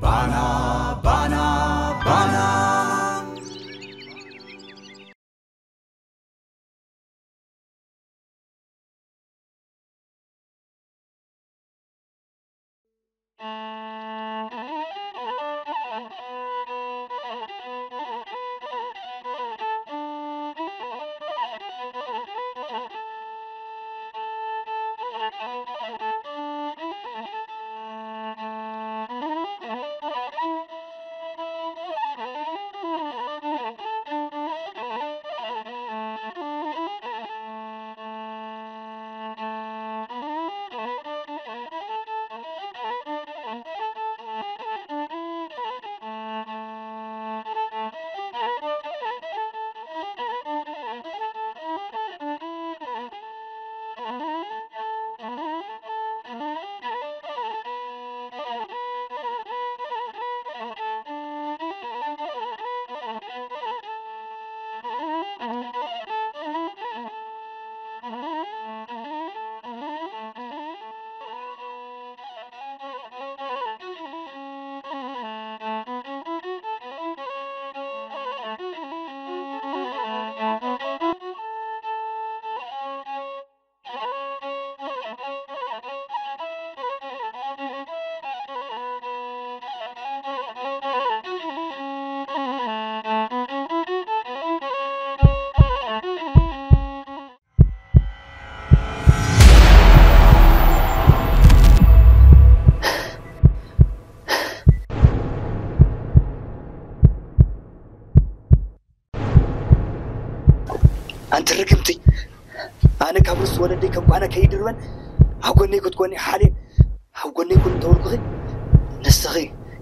ባና ባና ባና። ኣንቲ ርግምቲ፣ ኣነ ካብ ርስ ወለደይ ከም ጓና ከይድርበን ኣብ ጎነይ ክትኮኒ ሓልየን ኣብ ጎነይ ኩን እንተበልኩኺ፣ ንስኺ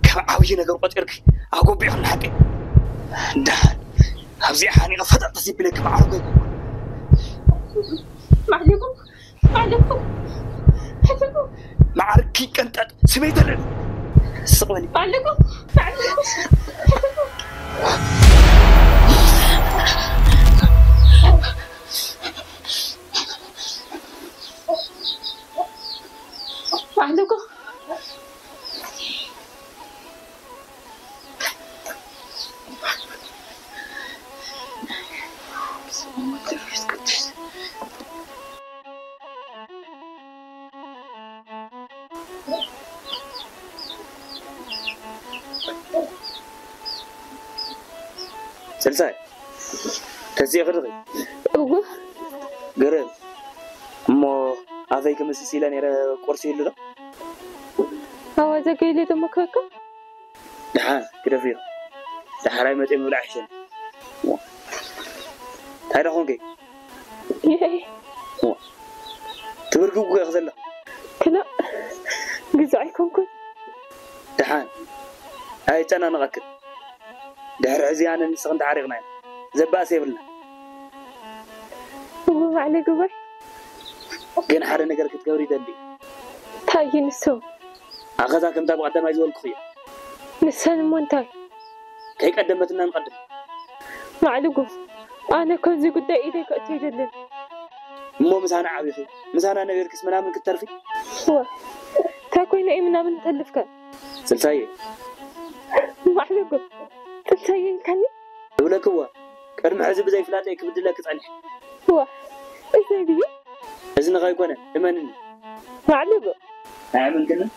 ከም ዓብዪ ነገር ቆፂርኪ ኣጎቢዕኺ። ንሓቂ ደሓን ኣብዚኣ ሓኒቐ ፈጠጥ ተሲብለኪ። ማዕርጎ ኣይኮንኩን። ማዕሊኩም ማዕሊኩም ሕትኩም። ማዕርኪ ቀንጠጥ ስመይ ተለል። ስቕ በሊ። ማዕሊኩም ማዕሊኩም። ማዕሊኩም። ስልሳይ፣ ተሲእኺ ዲኺ? እወ። ግርም። እሞ ኣፈይ ክምስስ ኢለ ነይረ፣ ቁርሲ ይህሉ ዶ? ኣዋ፣ ዘገይለ ደሞ ክበካ? ደሓን ግደፍዮ። ዳሕራይ መጺኦም ምብላዕ ይሕሸኒ። እንታይ ደኾንኪ? ይሄ። ትብርግጉ ኢኺ ዘለኺ። ክላእ፣ ግዙዕ ኣይኮንኩን። ደሓን፣ ኣየጨናንቐክን። ድሕሪ ሕዚ ኣነ ንስኽን ተዓሪቕና ኢና። ዘባእስ የብልና። እወ፣ ማዕለ ግበር። ግን ሓደ ነገር ክትገብሪ ይደሊ። እንታይ እዩ ንሱ? ኣኸዛ ከምታ ብቐዳማይ ዝበልኩኺ እዩ። ንሰን እሞ እንታይ? ከይቀደመትና ንቐድም። ማዕልጉ፣ ኣነ ከምዚ ጉዳይ ኢደይ ከእቱ ኣይደልን። እሞ ምሳና ዓቢኺ፣ ምሳና ነቢርክስ ምናምን ክትተርፊ? እወ፣ እንታይ ኮይነ እዩ ምናምን እንተልፍከ? ስልሳየ። ማዕልጉ፣ ስልሳየ ኢልካኒ? እብለኪ እወ፣ ቅድሚ ሕዚ ብዘይፍላጠይ ክብድለኪ ጸኒሐ። እወ፣ እዝኒ ድዩ? እዝንኺ ኣይኮነን፣ እመንኒ። ማዕልጉ። ኣየኣመንክንን?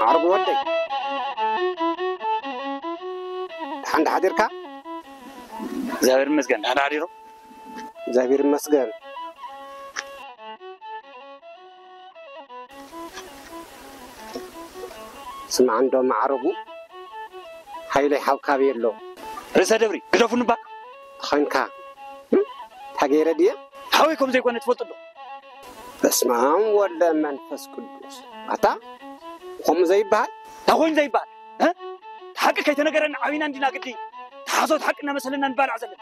ዓርቢ ወደይ፣ ደሓን ዶ ሓዲርካ? እግዚኣብሔር ይመስገን፣ ደሓን ሓዲሩ። እግዚኣብሔር ይመስገን። ስማዕ እንዶ ማዕረጉ፣ ሓይለይ ሓውካ ኣበይ ኣሎ? ርእሰ ደብሪ፣ ግደፉኒ እባ። ተኾይንካ፣ ታገይረ ድየ? ሓወይ ከም ዘይኮነ ትፈልጡ ዶ? በስመ ኣብ ወወልድ ወመንፈስ ቅዱስ። ኣታ፣ ከምኡ ዘይበሃል? እንታይ ኮይኑ ዘይበሃል? እ? ሓቂ ከይተነገረና ዓቢና እንዲና ግዲ። ተሓሶት ሓቂ እናመሰለና ንባላዕ ዘለና።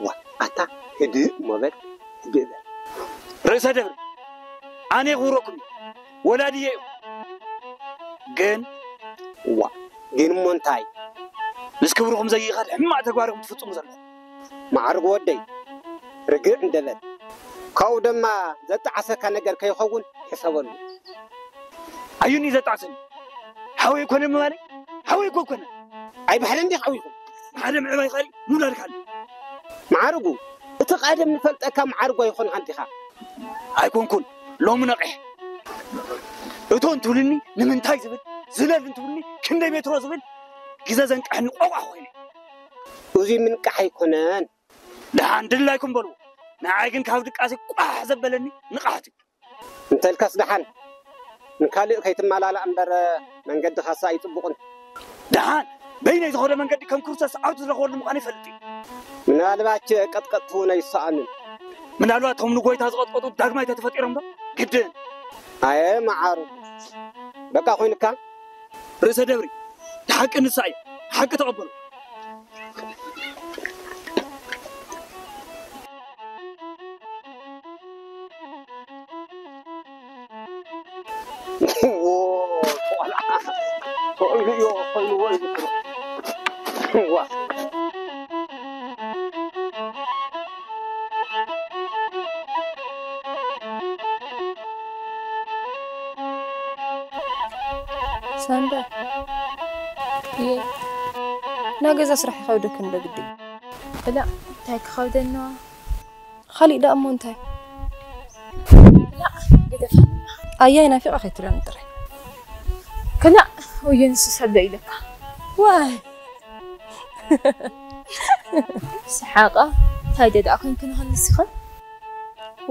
ዋ፣ ኣታ፣ ህድእ እሞ በል፣ ህድእ በል። ርእሰ ደብሪ፣ ኣነ ይኽብረኩም እዩ። ወላድየ እዩ። ግን ዋ፣ ግን እሞ እንታይ? ምስ ክብርኹም ዘይኸድ ሕማቕ ተግባርኩም ትፍጽሙ ዘለኹም። መዓርጉ ወደይ፣ ርግእ እንደበል። ካብኡ ድማ ዘጣዓሰካ ነገር ከይኸውን ሕሰበሉ። ኣዩኒ ዘጣዕሰኒ? ሓወይ ኣይኮነ ምባለይ? ሓወይ እኮ ኣይኮነ። ኣይባህለን ዲኻ ሓዊኹም? ሓደ ምዕባይ ኻሊ ምውላድ ካሊ። መዓርጉ፣ እቲ ቀደም ንፈልጠካ መዓርጉ ኣይኾንካን ዲኻ? ኣይኮንኩን፣ ሎሚ ነቒሕ። እቶ እንትብልኒ ንምንታይ ዝብል፣ ዝለል እንትብልኒ ክንደይ ሜትሮ ዝብል፣ ግዘ ዘንቀሐኒ ቆቋሕ ኮይነ። እዙይ ምንቃሕ ኣይኮነን። ደሓን ድላይኩም በልዎ። ንዓይ ግን ካብ ድቃሲ ቋሕ ዘበለኒ ንቕሓት እዩ። እንተልካስ ደሓን፣ ንካልእ ከይትመላላእ እምበር መንገድኻስ ኣይጽቡቕን። ደሓን፣ በይነይ ዝኸዶ መንገዲ ከም ክርስቶስ ሰዓብቲ ዝረኽበሉ ምዃኑ ይፈልጥ እዩ። ምናልባት ቀጥቀጥቲ እውን ኣይሰኣኑን። ምናልባት እቶም ንጎይታ ዝቐጥቀጡ ዳግማይ ተተፈጢሮም ዶ? ግድን። ኣየ መዓሩ፣ በቃ ኮይኑካ። ርእሰ ደብሪ፣ ሓቂ ንሳ እዩ። ሓቂ ተቐበሉ። ዎ፣ ቆልዓ። ቆልዑ፣ ቆልዑ፣ ዋ። ሳንዳ፣ እየ፣ ናይ ገዛ ስራሕ ይኸብደክን ዶ ግዲ? እላ፣ እንታይ ክኸብደና? ካሊእ ደኣ እሞ እንታይ? እላ፣ ግደፋ። ኣያይ ናፊቐ ከይትብለኒ ጥራይ። ከላ፣ ወየ ንሱ ሰብ ዶ ኢለካ? ዋይ። ሰሓቓ፣ እንታይ ደኣ ኮንክን ኸንስኻ?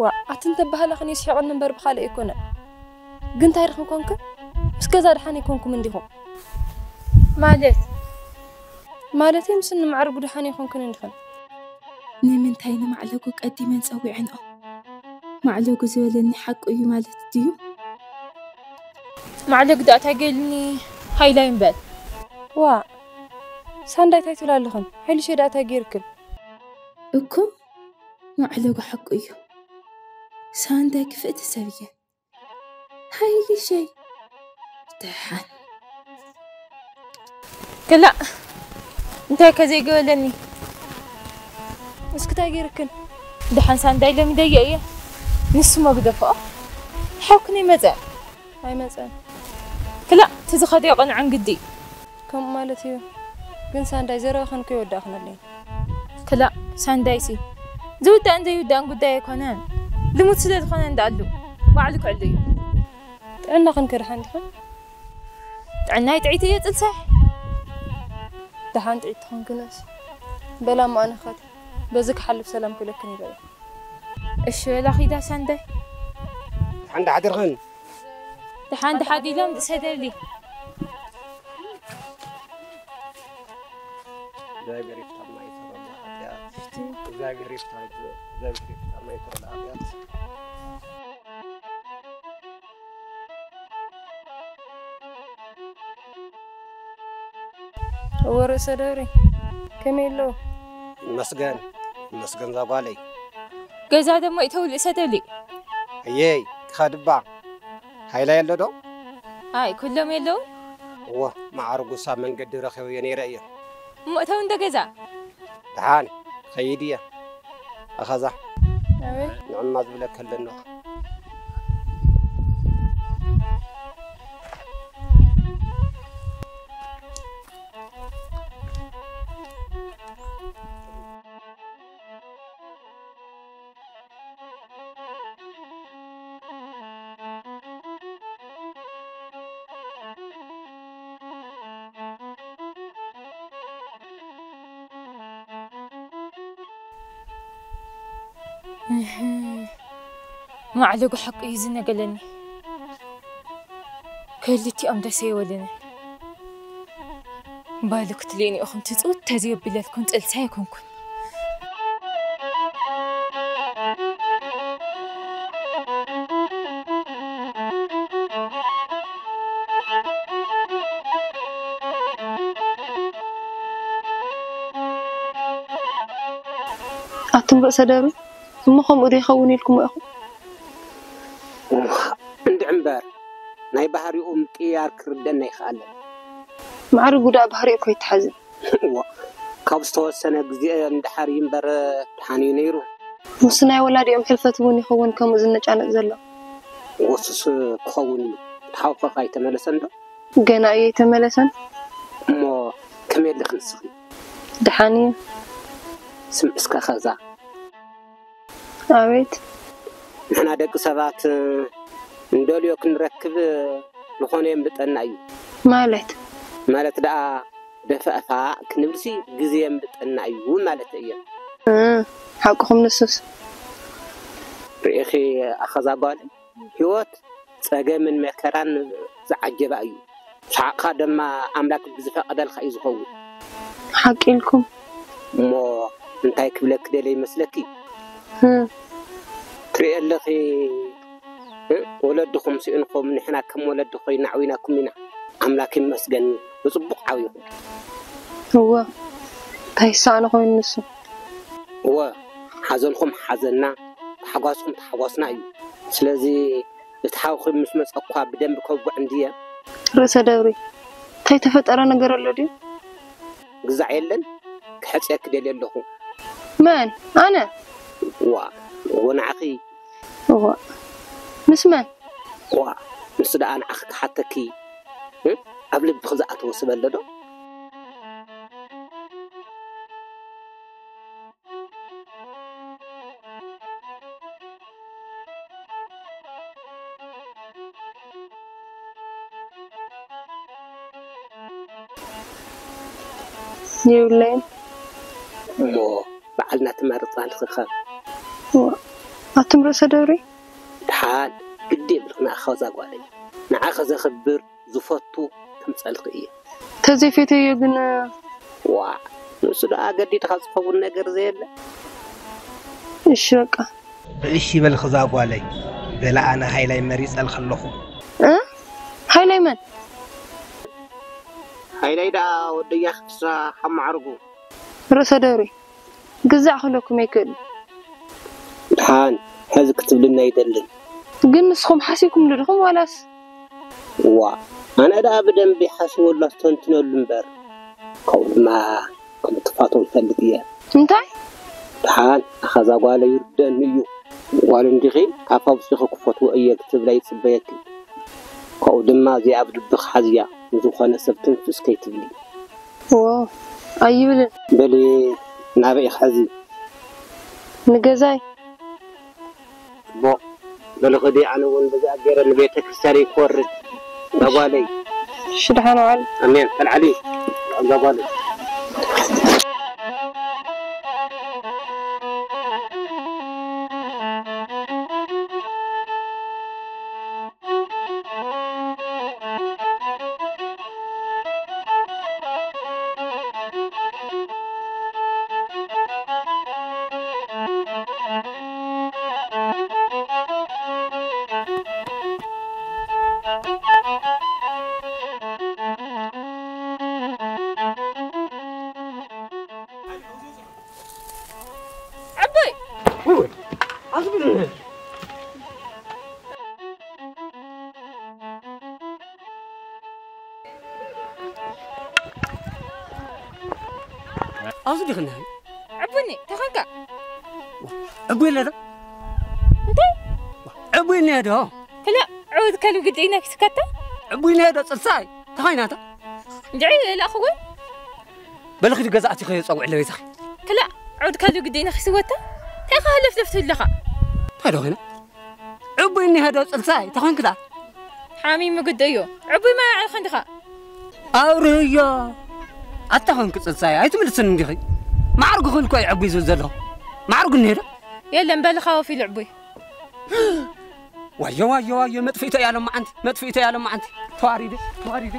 ዋ፣ ኣቲ እንተበሃላኽን ይስሕቐኒ እምበር ብኻልእ ኣይኮነን። ግን እንታይ ርኽን ኮንክን? ምስ ገዛ ደሓን ኣይኮንኩም እንዲኹም። ማለት? ማለተይ ምስ እንመዓርጉ ደሓን ኣይኮንክን እንዲኽን። ንምንታይ ንማዕለጉ ቀዲመን ጸዊዐንኦ? ማዕለጉ ዝበለኒ ሓቁ እዩ ማለት ድዩ? ማዕለግ ደኣ እንታይ ገይሩኒ? ሃይላይ እምበር። ዋ፣ ሳንዳይ እንታይ ትብላ ኣለኽን? ሃይልሸይ ደኣ እንታይ ገይርክን? እኮ ማዕለጉ ሓቁ እዩ። ሳንዳይ ክፍእቲ ሰብ እየን። ሃይልሸይ። ደሓን። ክላእ፣ እንታይ ከ ዘይገበለኒ? እስኪ እንታይ ገይርክን? ደሓን ሳንዳይ ለሚደዮ እየ። ንሱ መግደፎ። ሓውክን ኣይመጸን። ኣይመጸን። ክላእ፣ እቲ ዝኸደ የቐንዐን ግዲ። ከምኡ ማለት እዩ። ግን ሳንዳይ ዘረባኽን ከይወዳእኽን ኣለይ። ክላእ፣ ሳንዳይሲ ዝውዳእን ዘይውዳእን ጉዳይ ኣይኮነን። ልሙድ ስለ ዝኾነ እንዳኣሉ ባዕሉ ክዕሉ እዩ። ጥዕናኽን ከ ደሓን ዲኽን? ጥዕናይ ጥዒት እየ ጽልሳይ። ደሓን ጥዒት ትኾንክንስ በላ እሞ ኣነ ኸድ በዚ ክሓልፍ ሰላም ክብለክን ይበል። እሺ በላ ኺዳ ሳንዳይ። ደሓን ዳሓድርኽን? ደሓን ደሓዲሎም ዝሰደሊ። እግዚኣብሔር ይፍታ ማይተረላ ኃጢአት። እግዚኣብሔር ይፍታ፣ እግዚኣብሔር ይፍታ ማይተረላ ኃጢአት። እወ ርእሰ ደብሪ ከመይ ኣለዉ? ይመስገን፣ ይመስገን ዛጓለይ። ገዛ ደሞ ይተውል እሰ ደብሊ። ኣየይ፣ ክኸድባ። ሃይላይ ኣሎ ዶ? ኣይ፣ ኩሎም የለውን። እወ፣ መዓርጉሳ መንገዲ ረኺበዮ ነይረ እየ። እሞ እተው እንደ ገዛ። ደሓን፣ ኸይድ እየ። ኣኸዛ። ኣበይ? ንዕማ ዝብለካ ኣለና። እህ፣ ማዕለጉ ሓቂ እዩ ዝነገለኒ። ክልቲኦም ደስ ኣይበሉንን። ባሉ ክትልእኒ ኢኹም ትጽውት ተዘየብለልኩም ጽልሳ ኣይኮንኩን። ኣቱም ርእሰ ደብሪ፣ እሞ ከምኡ ዶ ይኸውን ኢልኩም ኢኹም? እንድዒ እምበር፣ ናይ ባህሪኡ ምቅይያር ክርደአና ኣይከኣለን። ማዕርጉ ደኣ ባህሪኡ እኮ ይተሓዝን። እዋ፣ ካብ ዝተወሰነ ግዜ እንድሓር እዩ እምበር፣ ደሓን እዩ ነይሩ። ምስ ናይ ወላዲኦም ሕልፈት እውን ይኸውን ከምኡ ዝነጫነጭ ዘሎ። ወሱስ ክኸውን እዩ። እቲ ሓውኺ ከ ኣይተመለሰን ዶ? ገና እዩ ኣይተመለሰን። እሞ ከመይ ኣለኺ ንስኺ? ደሓን እዩ። ስምዒ እስከ ኸዛ። ኣቤት። ንሕና ደቂ ሰባት እንደልዮ ክንረክብ ዝኾነ የምልጠና እዩ። ማለት? ማለት ደኣ ደፋእፋእ ክንብልሲ ግዜ የምልጠና እዩ ማለት እየ። እ፣ ሓቅኹም ንሱስ። ርኢኺ ኣኸዛ ጓል፣ ህይወት ጸገምን መከራን ዝዓጀባ እዩ። ሰሓቕኻ ድማ ኣምላክ ብዝፈቐደልካ እዩ ዝኸውን። ሓቂ ኢልኩም። እሞ እንታይ ክብለኪ ደልየ ይመስለኪ? እ። ትሪኢ ኣለኺ፣ እ? ወለድኹም ስኢንኩም፣ ንሕና ከም ወለዲ ኮይና ዓዊናኩም ኢና። ኣምላክ ይመስገን፣ ብጽቡቕ ዓቢኹም። እወ፣ እንታይ ይሰኣኖ ኮይኑ ንሱ? እወ፣ ሓዘንኩም ሓዘንና፣ ታሕጓስኩም ታሕጓስና እዩ። ስለዚ እቲ ሓውኺ ምስ መጸ እኳ ብደንቢ ከውግዕ እንድየ። ርእሰ ደብሪ፣ እንታይ ተፈጠረ ነገር ኣሎ ድዩ? ግዛዕ የለን፣ ክሕጽየኪ ደልየ ኣለኹ። መን? ኣነ? ዋ፣ እወ ንዓኺ። እዋ፣ ምስ መን? ዋ፣ ንሱ ደኣ ንዓኺ ክሓተኪ፣ እ? ኣብ ልብኺ ዝኣተወ ሰብ ኣሎ ዶ? የብለይን። እሞ ባዕልና ትመርጻ ንኽኸ። እዋ፣ ኣቱም ርእሰ ደብሪ? ደሓን ግዲ የብልኽን ኣኻ እዛ ጓለይ። ንዓኺ ዘኽብር ዝፈቱ ክምጸልኺ እየ። ተዘይፈተዮ ግን? ዋዕ፣ ንሱ ደኣ ኣገዲድኻ ዝኸውን ነገር ዘየለ። እሺ በቃ። እሺ በልኺ እዛ ጓለይ። በላ ኣነ ሃይላይ መሪጸልኺ ኣለኹ። እ? ሃይላይ መን? ሃይላይ ደኣ ወደያ ክትሳ ካብ ማዕርጉ። ርእሰ ደብሪ። ግዛዕ ክህለኩም ኣይክእልን። ደሓን፣ ሕዚ ክትብልኒ ኣይደልን። ግን ንስኹም ሓሲብኩምሉ ዲኹም ዋላስ? እዋ፣ ኣነ ደኣ ብደንቢ ሓሲበሉ ኣስተንትነሉ እምበር፣ ካብኡ ድማ ከም ትፋተው ይፈልጥ እየ። እንታይ? ደሓን፣ ኣኻ እዛ ጓለይ ይርደኣኒ እዩ። ጓል እንዲኺ፣ ኣፍ ኣውጺኺ ክፈትዎ እየ ክትብላ ይጽበየኪ። ካብኡ ድማ እዚኣ ኣብ ልብኺ ሓዝያ፣ ንዝኾነ ሰብ ትንፍስ ከይትብሊ። ዎ፣ ኣይብልን። በሊ ናበይ ኢኺ ሕዚ? ንገዛይ። እሞ በሊ ኽዲ፣ ኣነ እውን በዚኣ ገይረ ንቤተ ክርስቲያን ክወርድ። እዛ ጓለይ። እሺ፣ ደሓን ዋዕል። ኣሜን። ተልዓሊ። እዛ ጓለይ። ዓቦይ! ወይ ወይ! ኣዝብሉ! ኣብዚ ዲኽና? ዕቡኒ፣ ተኾንካ? ዕቡይ ኣለዶ? እንታይ? ዕቡይ እኒሄ ዶ? ክላ፣ ዕውድ ከሉ ግዲ ነክስከታ? ዕቡይ እኒሄ ዶ ጽልሳይ? ተኾይናታ? እንድዒ፣ ላእኽዎ? በልኺ ዲ ገዛ ኣቲኸ ጸውዕ ለበይዛኺ። ክላ፣ ዕውድ ከሉ ግዲ ነክስወታ? እንታይ ከ ሃለፍለፍ ትብለኻ? እንታይ ዶ ኾይና? ዕቡይ እኒሄ ዶ ጽልሳይ? ተኾንክታ? ሓሚሙ ግዲ እዩ። ዕቡይ ማይ ኣዕልኸ እንዲኻ? ኣብርህዮ። ኣታ ኾንክ ጽልሳይ፣ ኣይትምልስን እንዲኺ። ማዕርጉ ኹን እኮ እዩ ዕቡይ ዝብል ዘለኹ። ማዕርጉ እኒሄ ዶ? የለን፣ በልኻ ወፊሉ ዕቡይ። ዋዮ፣ ዋዮ፣ ዋዮ፣ መጥፍኢቶ እያ ሎማዓንቲ፣ መጥፍኢቶ እያ ሎማዓንቲ። ተዋሪደ፣ ተዋሪደ።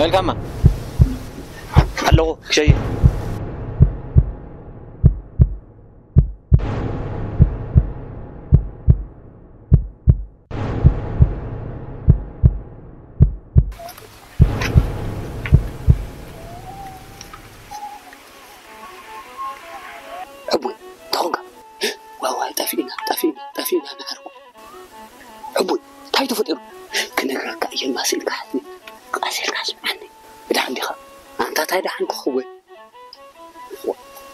መልካማ ኣለኹ ክሸይ። ሕቡይ እንታይ ኾንካ? ዋዋይ ጠፊእና ጠፊእና ጠፊእና ናዓርኩ። ሕቡይ እንታይ ተፈጢሩ? ክነግረካ እየ ማስልካ ሓዝኒ። ቃሲልካ ስምዓኒ። ብድሓን ዲኻ? ኣንታ እንታይ ድሓን ክኸውን?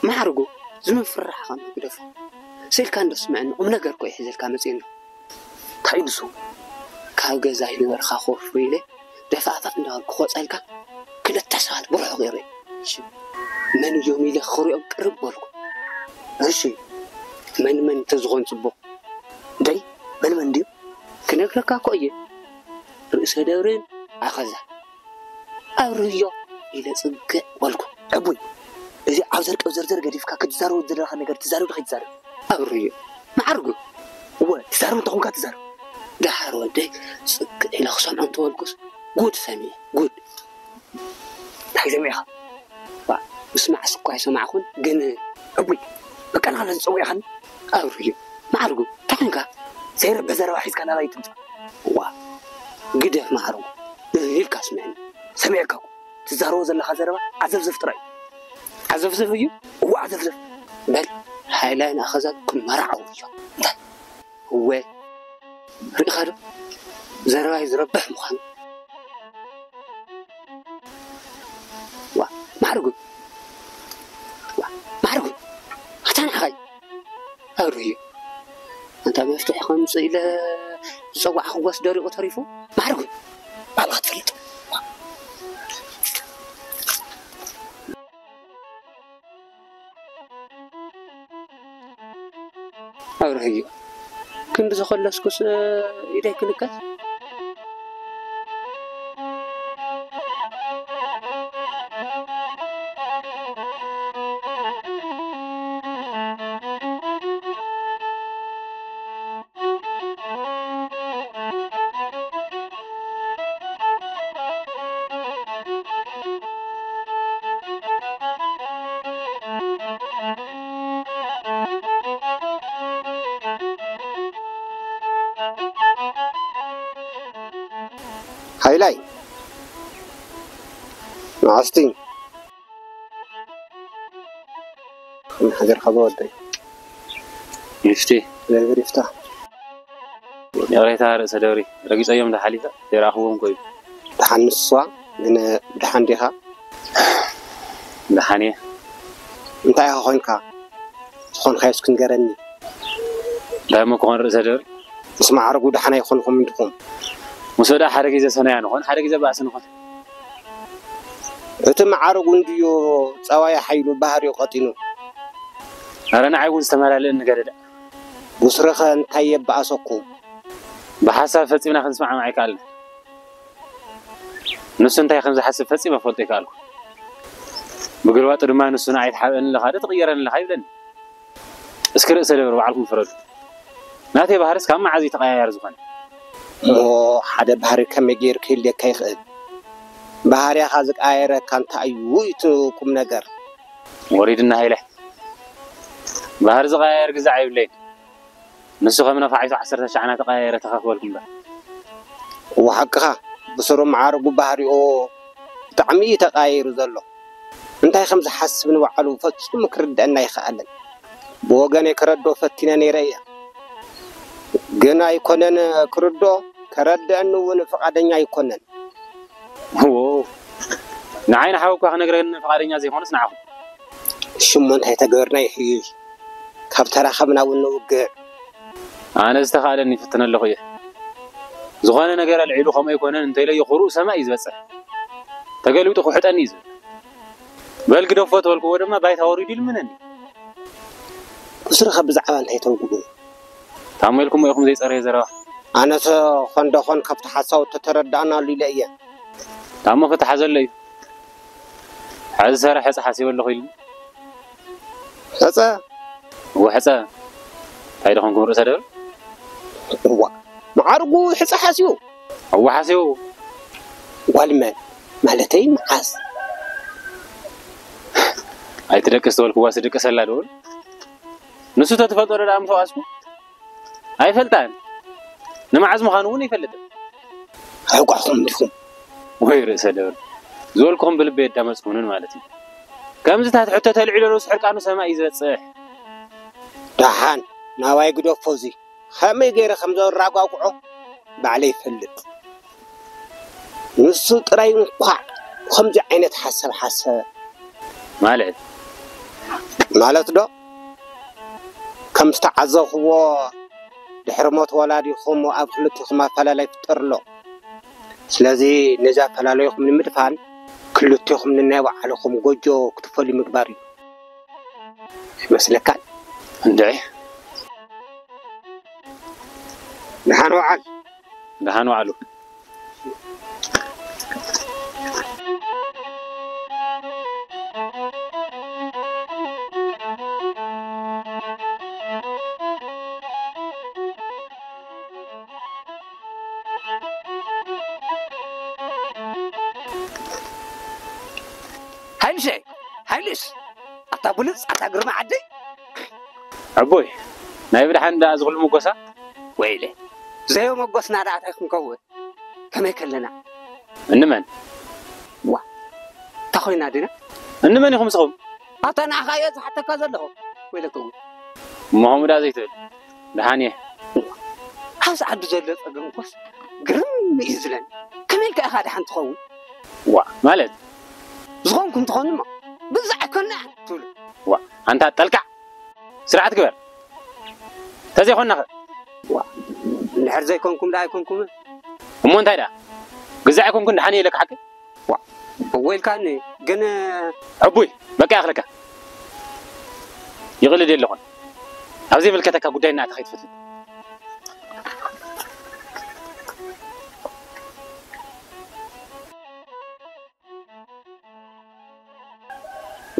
ማዕርጉ ዝምፍራሕኻ ግደፎ። ስልካ እንዶ ስምዐኒ ቁም ነገር እኮ እዩ ሒዘልካ መፅእኒ። እንታይ ንሱ? ካብ ገዛ ይነበርካ ኮፍ ኢለ ደፋእፋእ እንዳበልኩ ክወፀልካ ክልተ ሰባት ብርሑቕ ይርኢ። መን እዮም ኢለ ክሪኦም ቅርብ በልኩ። እሺ መን መን እንተዝኾን ፅቡቕ? ደይ መን መን ድዩ? ክነግረካ እኮ እየ። ርእሰ ደብርን ኣኸዛ ኣብርህዮ ኢለ ፅግዕ በልኩ። ዕቡይ እዚ ዓብዘር ቀብዘርዘር ገዲፍካ ክትዛረቦ ዝደለኻ ነገር ትዛረብ ዶ ከይትዛረብ? ኣብርህዮ ማዕርጉ እወ ትዛረብ እንተኾንካ ትዛረብ። ደሓር ወደይ ፅግዕ ኢለ ክሰምዖ እንተበልኩስ ጉድ ሰሚዐ ጉድ። እንታይ ሰሚዕኻ? ዋ ምስማዕስ እኳ ኣይሰማዕኹን ግን ዕቡይ በቃ ንኻለ ዝፀውዕኻኒ ኣብርህዮ ማዕርጉ እንታይ ኮንካ? ዘይረብሕ ዘረባ ሒዝካ ናባይ ትምፃእ። ዋ ግደፍ ማዕርጉ እህ ኢልካ ስምዐኒ። ሰሚዐካ እኮ ትዛረቦ ዘለኻ ዘረባ ዓዘፍዘፍ ጥራይ እዩ። ዓዘፍዘፍ እዩ? እዋ ዓዘፍዘፍ። በል ሃይላይን ኣኸዛን ክመራዓው እዮም። እንታይ? እወ ርኢኻ ዶ ዘረባይ ዝረብሕ ምዃኑ? ዋ ማዕርጉ ዋ ማዕርጉ ኣታ ንዓኻይ ኣብርህዮ ኣንታ መፍትሒ ከምፅእ ኢለ ዝፀዋዕኽዎስ ደሪቑ ተሪፉ። ማዕርጉ ባዕልኻ ትፈልጥ። ኣብርህዮ ክንዲ ዝኸለስኩስ ኢደይ ክንከስ። ሃይላይ መዓስቲ ከመይ ሓደርካ ዝወደይ? ይፍቴ። ዘግር ይፍታ። ይቕሬታ ርእሰ ደብሪ ረጊጸዮም ዶ ሓሊፈ ዘይረኣኽዎም እኮ እዩ። ደሓን ንስዋ ግን ደሓን ዲኻ? ደሓን እየ። እንታይ ኢኻ ኮይንካ? ዝኾንካዮ እስኪ ንገረኒ። እንታይ እሞ ክኾን ርእሰ ደብሪ? ምስ ማዕረጉ ደሓን ኣይኮንኩም እንዲኹም። ምስ ወዳ ሓደ ግዜ ሰናያ ንኾን ሓደ ግዜ ባእሲ ንኾን። እቲ ማዕረጉ እንድዮ ጸባይ ሓይሉ ባህሪኡ ቀጢኑ። ኣረ ንዓይ እውን ዝተመላለእኒ ገደደ። ብስረኸ እንታይ የባእሰኩም? ብሓሳብ ፈጺምና ክንስማዕማዕ ኣይከኣልናን። ንሱ እንታይ ከም ዝሓስብ ፈጺመ ክፈልጦ ኣይከኣልኩ። ብግልባጡ ድማ ንሱ ንዓይ ትሓብአኒ ኣለኻ ዶ ትቕየረኒ ኣለኻ ይብለኒ። እስኪ ርእሰ ደብር ባዕልኩም ፍረዱ። ናተይ ባህርስ ካብ መዓዝ እዩ ተቐያያሪ ዝኾነ? እሞ ሓደ ባህሪ ከመይ ገይሩ ክህልየካ ይኽእል? ባህርያኻ ዝቀያየረካ እንታይ እዩ እቲ ቁም ነገር? ወሪድና ሃይለ። ባህሪ ዝቐያየር ግዛዕ የብለይን። ንሱ ከም ነፋሒቶ ዓሰርተ ትሽዓና ተቐያየረ ተኸኽበልኩም እምበር። እወ ሓቅኻ፣ ብስሩ መዓርጉ ባህሪኡ ብጣዕሚ እዩ ተቐያይሩ ዘሎ። እንታይ ከም ዝሓስብ ንባዕሉ ፈጺሙ ክርድአና ኣይኸኣለን። ብወገነይ ክረድኦ ፈቲነ ነይረ እየ። ግን ኣይኮነን ክርድኦ፣ ከረድአኒ እውን ፍቓደኛ ኣይኮነን። እዎ፣ ንዓይ ንሓወኳ ክነግረኒ ፍቓደኛ ዘይኮነስ ንዓኹም። ሽሙ እንታይ ተገበርና ይሕይሽ። ካብ ተራኸብና እውን ንውግእ። ኣነ ዝተኻእለኒ ይፍትን ኣለኹ እየ። ዝኾነ ነገር ኣልዒሉ ከምኡ ኣይኮነን እንተኢለዮ ክሩእ ሰማይ እዩ ዝበጽሕ። ተገልቢጡ ክውሕጠኒ እዩ ዝብል። በል ግደፎ ተበልክዎ ድማ ባይታ ወሪዱ ይልምነኒ። ብስርኸ ብዛዕባ እንታይ ተውግኡ? ታሞ ኢልኩሞ ኢኹም ዘይጸረየ ዘረባ። ኣነሰ ኾን ደኾን ካብቲ ሓሳቡ ተተረዳእናሉ ኢለ እየ። ታሞ ክተሓዘሎ እዩ። ሕዚ ሰረ ሕፀ ሓሲበ ኣለኹ ኢሉ። ሕፀ? እወ ሕፀ። እንታይ ደኾንኩም ርእሰ ደብል? እዋ መዓርጉ ሕፀ ሓሲቡ። እወ ሓሲቡ። ጓል መን? ማለተይ መዓስ? ኣይትደቅስ ዝበልክዋ ስድቅሰላ ደውል። ንሱ ተትፈልጦ ዶ ደኣ ምተዋስኩ? ኣይፈልጣን። ንመዓዝ ምዃኑ እውን ኣይፈልጥን። ኣውቃኹም ዲኹም? ወይ ርእሰ ደብል። ዝበልኩኹም ብልበይ የዳመፅኩንን ማለት እዩ። ከምዚታት ሕቶ ተልዒሎ ርእሱ ሕርቃኑ ሰማይ እዩ ዝበፅሕ። ደሓን ናባይ ግደፎ፣ እዚ ከመይ ገይረ ከም ዘራጓጉዖ ባዕለይ ይፈልጥ። ንሱ ጥራይ እንኳዕ ከምዚ ዓይነት ሓሳብ ሓሰበ። ማለት ማለት ዶ? ከም ዝተዓዘብኩዎ ድሕሪ ሞት ወላዲኹም ኣብ ክልቲኹም ኣፈላላይ ይፍጠር ኣሎ። ስለዚ ነዚ ኣፈላለዩኹም ንምድፋን ክልቲኹም ንናይ ባዕልኹም ጎጆ ክትፈልዩ ምግባር እዩ። ይመስለካን? እንድዒ ደሓን ወዓል። ደሓን ዋዕሉ። ሃይልሸይ፣ ሃይልሽ፣ ኣታ ብሉፅ፣ ኣታ ግርማ ዓደይ። ዕቡይ፣ ናይ ብድሓን ደኣ ዝኽሉ ምጎሳ? ወይለ፣ ዘየመጎስና ደኣ እንታይ ክንከውን? ከመይ ከለና? እንመን? ዋ፣ እታ ኮይና ድና? እንመን ኢኹም ንስኹም? ኣታ ንዓኻ እየ ዝሓተካ ዘለኹ። ወይለከ እውን። እሞ ከምኡ ደኣ ዘይትብል። ደሓን እየ። ኣብዚ ዓዲ ዘሎ ጸገም ኮስ ግርም እዩ ዝለኒ። ከመይ ኢልካ ኢኻ ደሓን ትኸውን? ዋ፣ ማለት? ዝኾንኩም ትኾኑ እሞ ብዛዕ ኣይኮና ትብሉ። ዋ፣ ኣንታ ጠልቃዕ። ስርዓት ግበር። ተዘይኮንና ኸ? ዋ፣ እንድሕር ዘይኮንኩም ደኣ ኣይኮንኩምን። እሞ እንታይ ደኣ? ግዛዕ ኣይኮንኩን ደሓን እየ ኢለካ ሓቂ? ዋ፣ እወ ኢልካኒ፣ ግን ዕቡይ፣ በቃ ይኣኽለካ። ይቕልድ የለኹን። ኣብ ዘይምልከተካ ጉዳይ እናእተኻ ኣይትፈትፍት።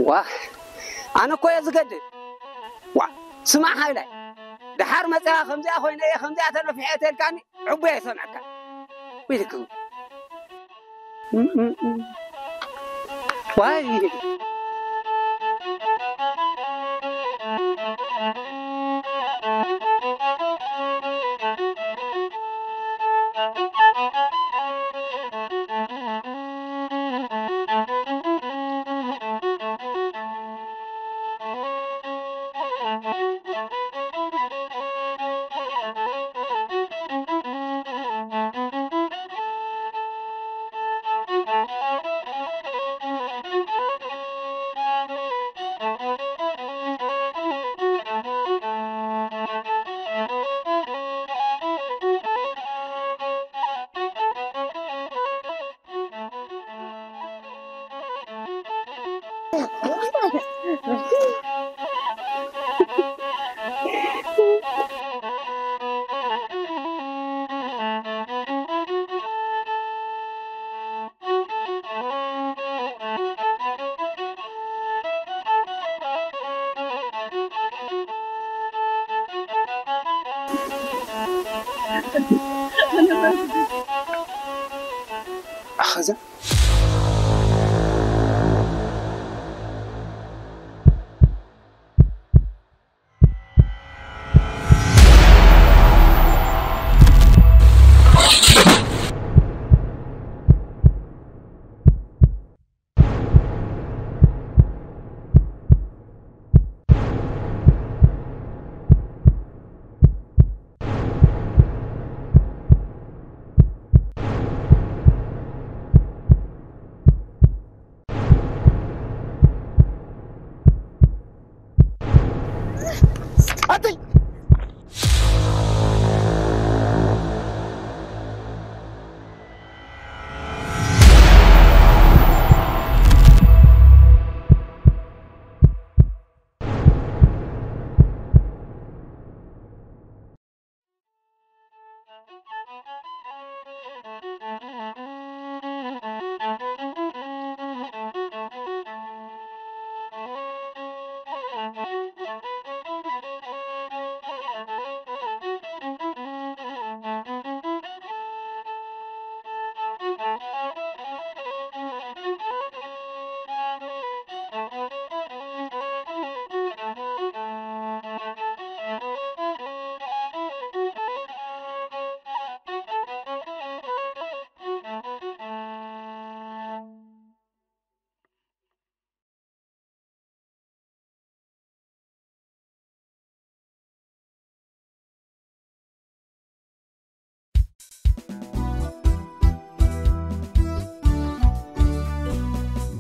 ዋ፣ ኣነ እኮ እየ ዝገድል። ዋ፣ ስማዕ ሃይላይ፣ ደሓር መፅያ ከምዚኣ ኮይነ እየ ከምዚኣ ተነፊሐ ተልካኒ ዕቡይ ኣይሰምዐካ። ወይልክም። ዋይ። ኣኸዛ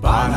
ባና